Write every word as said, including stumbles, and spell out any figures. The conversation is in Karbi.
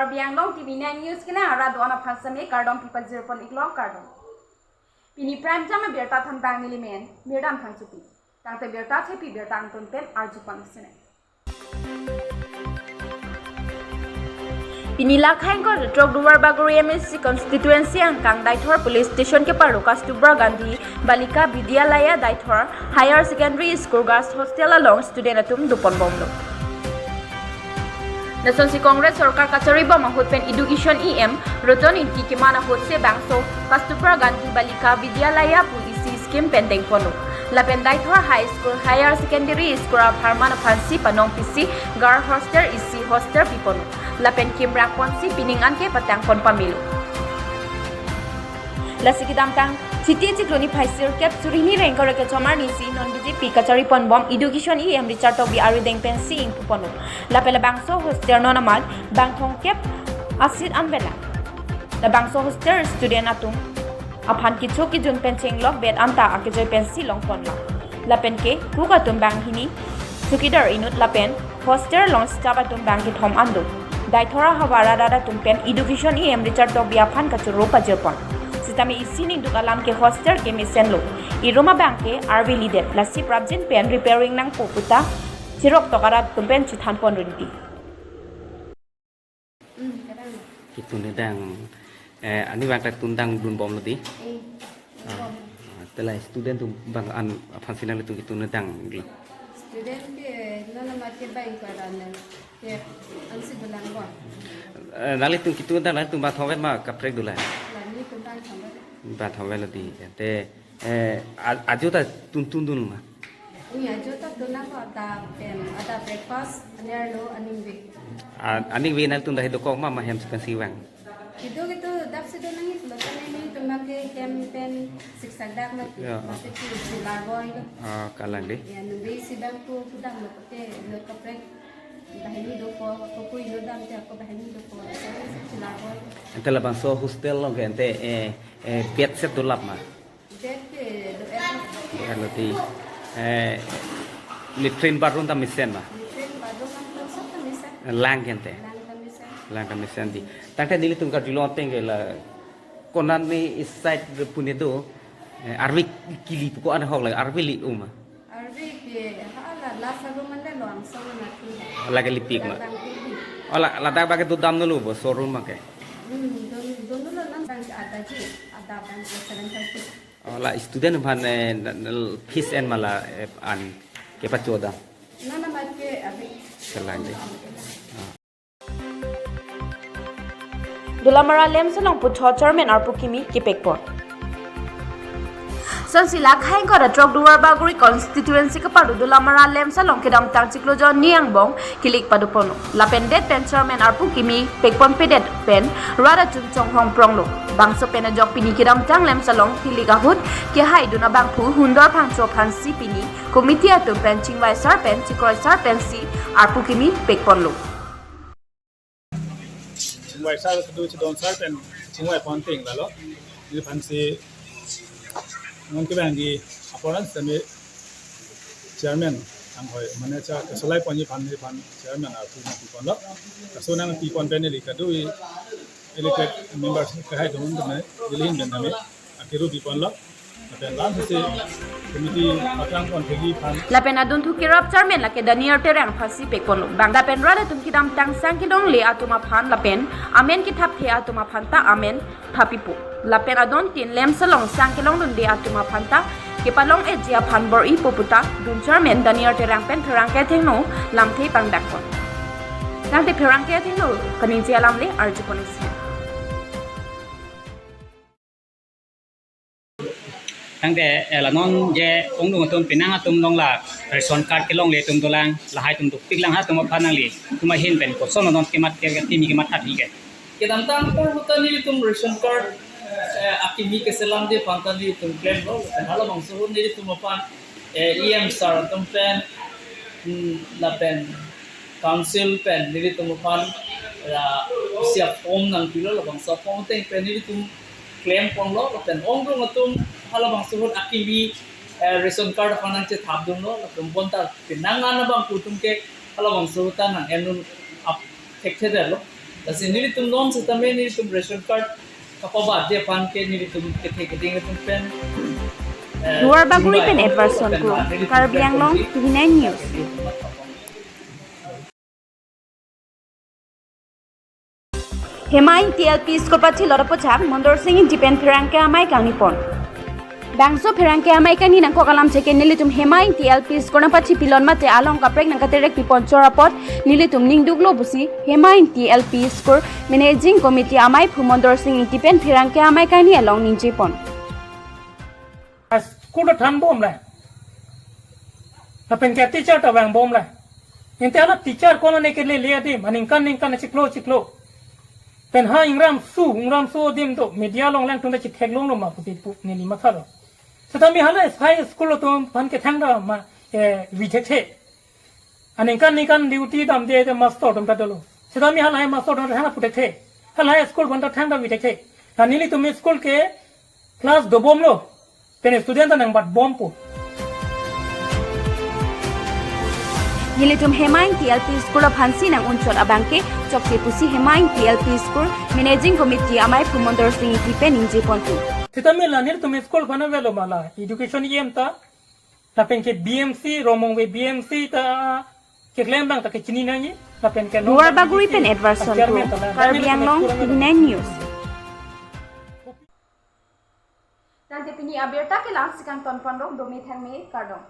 Karbi Anglong T V nine News kelang arat do-an aphan sitame kardom pi pajirpon iklo, kardom. Pini Prime Time abirta thanbang neli men Mirdam Thangchopi. Tangte birta thepi birta angton pen arjupon sene. Pini la khaingkot throk Duarbagori M A C constituency angkang Deithor Police Station keparlo Kastubra Gandhi Balika Vidyalaya Deithor Higher Secondary School Girls Hostel along student atum doponbomlo. Lasonsi Congress sorkar kacharibom ahut pen Education E M Roton Ingti keman ahut si bangso Kastubra Gandhi Balika Vidyalaya pu isi scheme pen dengponlo. Lapen Deithor High School Higher Secondary School apharman aphansi panong pisi Girl Hostel isi hostel piponlo. Lapen kimrang ponsi pining anke patangpon pamelo. Lasi kedamtang Chiti chiklo niphai sirkep suri hini ra ingkoi ra kethom arni si non B J P kachariponbom Education E M Richard Tokbi arideng pensi ingpuponlo. Lapen labangso hostel non amat bang thomkep asit anvela. Labangso hostel student atum aphan kicho kijun pen chenglok bed anta akejoi pensi longponlo. Lapen ke cook atum banghini, chowkidar inut lapen hostel along staff atum bang kethom an do. Deithor ahavar arat atum pen Education E M Richard Tokbi aphan kachoro pajirpon. Sitame isi ningduk alam ke hostel ke mesenlo. Irum abang ke arve lidet, lasi prapjin pen repairing nangpo puta chiroktok arat atum pen chethanpon rinti. Hmm, kadang. Ketun kedang, eh, ani bang ta tundang dunbomlo di. Eh, ah, dunbom. Ah, tela student atum bang an aphan si nanglitum ketun kedang lo. Student ke nana mat ke bang ko dan ke ansi dolang bo. Eh, nanglitum ketun kedang nanglitum bang thomvet ma kaprek dolang. Nanglitum bang thomvet. Bang thomvetlo di. Te Eh, a-, ajo ta tuntun dun ma? Ui, ajo ta tun nang ko adap pen, adap breakfast, anerlo, aningve. A-, aningve nangtum dak dokok ma, ma hem si pensi vang? Kedo kedo dak si do nangji pulo, tame nelitum ke hem pen siksak dak ma, ya, ma si si larvoi lo. Ah, kalang di. Ya, ningve si bang ko kudam lo, ke lo kaprek. Banghini dopo, ko ko ino dam te ako banghini dopo, si si larvoi. Ante labangso hostel along ke ante, eh, eh, bed set dolap ma? Bed ke do-et. Do-etlo di. Eh, latrine bathroom ta mesen ma? Latrine bathroom an konsep ta mesen. Lang ke ante? Lang ta mesen. Lang ta mesen di. Tangte nelitum karjulong ateng ke la konat me side pu ne do, eh, arve kili pu ko-an ahok la arve li-o ma? Arve ke hala last room ante lo angsong na tu. Lake lipik ma? Lang tu di. Oh, la, ladak bang ke dodam dolo bo showroom bang ke? Hmm, don, don dolo nang bang ke adaji, ada bang ke seven thirty. Oh, la student aphan, eh, na, na, fees en ma la, eh, an kepachodam? Nana mat ke abi. Kalang di. Ah. Dolamara LAMPS along puthot chairman arpu kimi kepekpon. Sonsi la khaingkot throk Duarbagori constituency keparlo Dolamara LAMPS along kedamtang chiklo jonni angbong kilik padoponlo. Lapen det pen chairman arpu kimi pekponpedet pen rat atum chonghong pronglo. Bangso pen ajok pini kedamtang LAMPS along kilik ahut kehaidun abangphu Hundor Phangcho aphansi pini committee atum pen chingvai sar pen chikroi sar pensi arpu kimi pekponlo. Chingvai sar kedo chedon sar pen chingvai pon ting lalo. Neliphansi non kevangji aporan sitame chairman anghoi mane cha kesolai ponji aphan neliphan chairman arpu nangpiponlo. Laso nangpipon pen neli kadokave elected members kehaidun atum neli ahin pen tame akiru piponlo. Lapen lam si committee patang pon thegi aphan. Lapen adunthu kerap chairman lake Daniel Terang aphansi pekponlo. Bang lapen rat atum kedamtang sang kelongle atum aphan lapen amen kethapthe atum aphan ta amen thapipo. Lapen adontin LAMPS along sang kelongdunde atum aphan ta kepalong-etji aphan bor-ipo puta dun chairman Daniel Terang pen pherangke athengno lamthe pangdakpon. Tangte pherangke athengno kaningje alam le arjupon isi. Tangte, eh, la non je ongdung atum penang atum along la ration card kelongle atum dolang, lahai atum dukpik lang ha atum aphan nanglitum ahin pen koson la non kemat ke kimi kematha thik ke? Kedamtang apor ahut ta nelitum ration card, eh, akimi keselamji aphan ta nelitum klemlo, halabangso ahut nelitum aphan, eh, E M sir atum pen, hmm, lapen council pen nelitum aphan, eh, isi a-form nangpilo, labangso a-form ateng pen nelitum klemponlo, lapen ongdung atum halabangso ahut akimi, eh, ration card aphan nangchethapdunlo, lapen bonta penang an abangphu atum ke halabangso ahut ta nang-endun ap-, thekthedetlo. Lasi nelitum non setame nelitum ration card kapabat dia aphan ke nelitum kethe keding atum pen, eh, Duarbagori pen Edwardson Kro, Karbi Anglong, T V nine News. Hema Ingti L P School pathi lor aphuthak Mondor Sing Ingti pen pherangke amei kangni pon. Bangso pherangke amei kangni nangkok alam cheke nelitum Hema Ingti L P School nangpathi pilon mate along kaprek nangkaterek pipon chor apot nelitum ningduklo pusi Hema Ingti L P School Managing Committee amei phu Mondor Sing Ingti pen pherangke amei kangni along ningje pon. School ta thanbom le. Lapen ke teacher ta vangbom le. Inte hala teacher konane ke lele adim, aningkan ningkan chiklo chiklo. Pen ha ingram su, ingram su adim do, media along langtung ta chitheklonglo ma puti pu neli mathalo. Setame hala high school atum aphan ke thangta ma, eh, vi thekthe. Aningkan ningkan duty damde te master atum ta dolo. Setame hala master atum ta thangta pu thekthe. Hala school atum ta thangta vi thekthe. Lasi nelitum school ke class dobomlo. Pen student ta nangbatbompo. Nelitum Hema Ingti L P School aphansi nang-unchot abangke chokche pusi Hema Ingti L P School Managing Committee amei phu Mondor Sing Ingti pen ningje ponpo. Setame la nelitum school aphan avelo ma la education E M ta, lapen ke B M C, Rongmongve B M C ta keklem abang ta kechini nangji, lapen ke non Duarbagori pen Edwardson Kro, Karbi Anglong, T V nine News. Tangte pini abirta ke la-an si kangton ponlo, domi thangme kardom.